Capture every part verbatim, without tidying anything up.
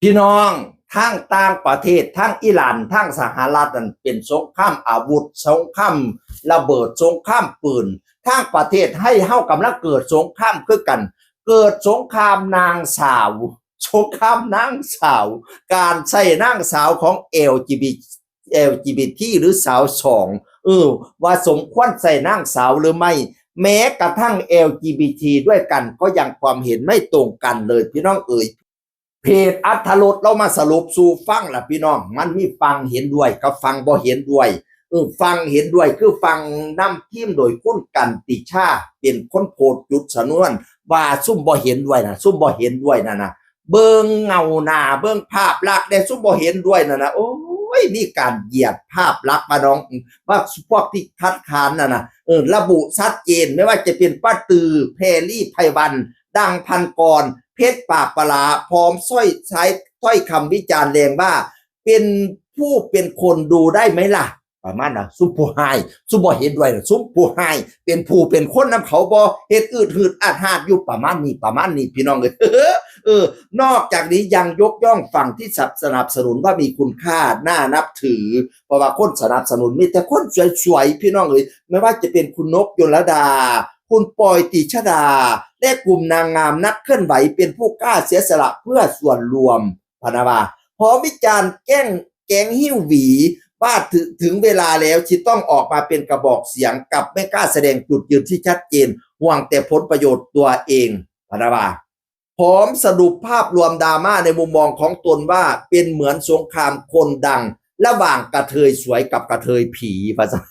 พี่น้อง ทั้งต่างประเทศ ทั้งอิหร่าน ทั้งสหรัฐนั่นเป็นสงครามอาวุธ สงครามระเบิด สงครามปืน ทั้งประเทศไทยเฮากำลังเกิดสงครามคือกัน เกิดสงครามนางสาว สงครามนางสาว การใส่นางสาวของ แอล จี บี แอล จี บี ที หรือสาวสอง เออ ว่าสมควรใส่นางสาวหรือไม่ แม้กระทั่ง แอล จี บี ที ด้วยกันก็ยังความเห็นไม่ตรงกันเลยพี่น้องเอ๋ย เพจอัธรสเรามาสรุปสู่ฟังล่ะพี่น้อง มันมีฝั่งเห็นด้วยกับฝั่งบ่เห็นด้วย เออ ฝั่งเห็นด้วยคือฝั่งนำทีมโดยคุณกันติชา เป็นคนโพสต์จุดชนวน ว่าซุ่มบ่เห็นด้วยนะ ซุ่มบ่เห็นด้วยนะนะ เบิ่งเงาหน้า เบิ่งภาพลักษณ์แด่ ซุ่มบ่เห็นด้วยนะนะ โอ้ย มีการเหยียดภาพลักษณ์มาน้อง ว่าพวกที่คัดค้านนะนะ เออ ระบุชัดเจน ไม่ว่าจะเป็นป้าตือ แพรรี่ไพวัน ดังพันกร เพชรปากปลา พร้อมสร้อยใช้ถ้อยคำวิจารณ์แรงว่า เป็นผู้เป็นคนดูได้ไหมล่ะ ประมาณนั้น ซุ่มผู้ให้ ซุ่มบ่เห็นด้วยนะ ซุ่มผู้ให้ เป็นผู้เป็นคนนำเขาบ่ เฮ็ดอืดหืดอาดหาดอยู่ ประมาณนี้ ประมาณนี้ พี่น้องเอ้ย เออ นอกจากนี้ยังยกย่องฝั่งที่สนับสนุนว่ามีคุณค่า น่านับถือ เพราะว่าคนสนับสนุนมีแต่คนสวยๆ พี่น้องเอ้ย ไม่ว่าจะเป็นคุณนกยลดา คุณปอยตีชดา และกลุ่มนางงามนักเคลื่อนไหวเป็นผู้กล้าเสียสละเพื่อส่วนรวม พะนะว่า พร้อมวิจารณ์แกล้งแก๊งหิ้วหวี ว่าถึง ถึงเวลาแล้วที่ต้องออกมาเป็นกระบอกเสียง กับไม่กล้าแสดงจุดยืนที่ชัดเจน ห่วงแต่ผลประโยชน์ตัวเอง พะนะว่า พร้อมสรุปภาพรวมดราม่าในมุมมองของตนว่าเป็นเหมือนสงครามคนดัง ระหว่างกระเทยสวยกับกระเทยผี ว่าซะ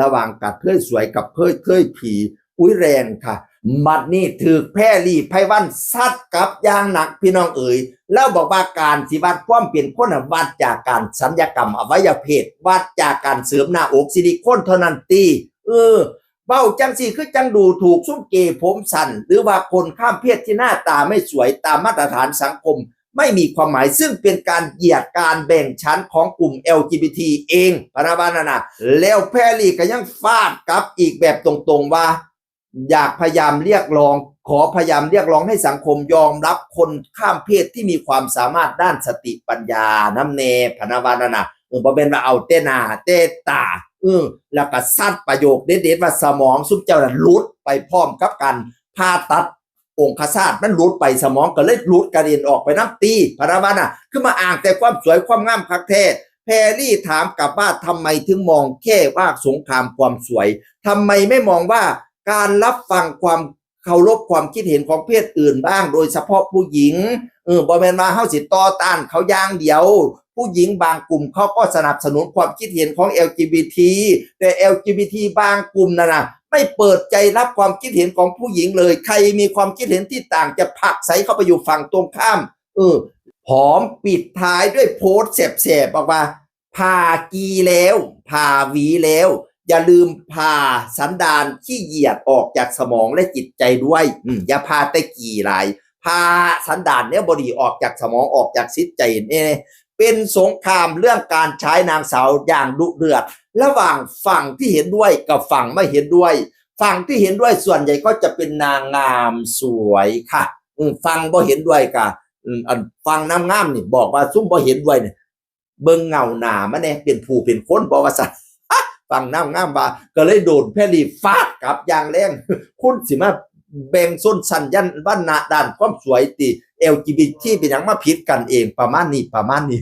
ระหว่างกระเทยสวยกับกระเทยผี อุ๊ย แรงค่ะ บัดนี้ถืกแพรรี่ไพวันซัดกลับอย่างหนักพี่น้องเอ๋ย แล้วบอกว่าการสิวัดความเป็นคนน่ะวัดจากการสัญญกรรมอวัยวะเพศ วัดจากการเสริมหน้าอกซิลิโคนเท่านั้นติ เออ เว้าจังซี่คือจังดูถูกซุ่มเกย์ผมสั้น หรือว่าคนข้ามเพศที่หน้าตาไม่สวยตามมาตรฐานสังคม ไม่มีความหมาย ซึ่งเป็นการเหยียดการแบ่งชั้นของกลุ่ม แอล จี บี ที เอง พะนะว่านั่นนะ แล้วแพรรี่ก็ยังฟาดกลับอีกแบบตรงๆว่า อยากพยายามเรียกร้อง ขอพยายามเรียกร้องให้สังคมยอมรับคนข้ามเพศที่มีความสามารถด้านสติปัญญานำแน่ พะนะว่านั่นนะ เออ บ่แม่นว่าเอาแต่หน้าแต่ตา เออ แล้วก็ซัดประโยคเด็ดๆว่าสมองซุมเจ้าน่ะหลุดไปพร้อมกับการผ่าตัดองคชาต มันหลุดไป สมองก็เลยหลุดกระเด็นออกไปนำติ พะนะว่าน่ะ คือมาอ้างแต่ความสวยความงามคักแท้ แพรรี่ถามกลับว่าทำไมถึงมองแค่ว่าสงครามความสวย ทำไมไม่มองว่าการรับฟังความเคารพความคิดเห็นของเพศอื่นบ้าง โดยเฉพาะผู้หญิง เออ บ่แม่นว่าเฮาสิต่อต้านเขาอย่างเดียว ผู้หญิงบางกลุ่มเขาก็สนับสนุนความคิดเห็นของ แอล จี บี ที แต่ แอล จี บี ที บางกลุ่มนั่นน่ะ ไม่เปิดใจรับความคิดเห็นของผู้หญิงเลย ใครมีความคิดเห็นที่ต่างจะผลักไสเข้าไปอยู่ฝั่งตรงข้าม เออ พร้อมปิดท้ายด้วยโพสต์แสบๆบอกว่า ผ่ากี่แล้ว ผ่าหวีแล้ว อย่าลืมผ่าสันดานขี้เหยียดออกจากสมองและจิตใจด้วย อืม อย่าผ่าแต่กี่หลาย ผ่าสันดานเนี่ยบ่ดีออกจากสมอง ออกจากจิตใจเนี่ย เป็นสงครามเรื่องการใช้นางสาวอย่างดุเดือด ระหว่างฝั่งที่เห็นด้วยกับฝั่งไม่เห็นด้วย ฝั่งที่เห็นด้วยส่วนใหญ่ก็จะเป็นนางงามสวยค่ะ อืม ฝั่งบ่เห็นด้วยกะ อืม อันฝั่งนางงามนี่บอกว่าซุ่มบ่เห็นด้วยเนี่ย เบิ่งเงาหน้ามันแน่ เป็นผู้เป็นคนบ่ว่าซั่น ฝั่งนางงามว่า ก็เลยโดนแพรรี่ฟาดกลับอย่างแรง คุณสิมาแบ่งชนชั้นยันวรรณะด้านความสวยติ แอล จี บี ที เป็นหยังมาผิดกันเอง ประมาณนี้ ประมาณนี้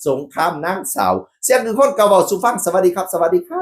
สงครามนางสาว เสียงคือคนเก่าเว้าสู่ฟัง สวัสดีครับ สวัสดีครับ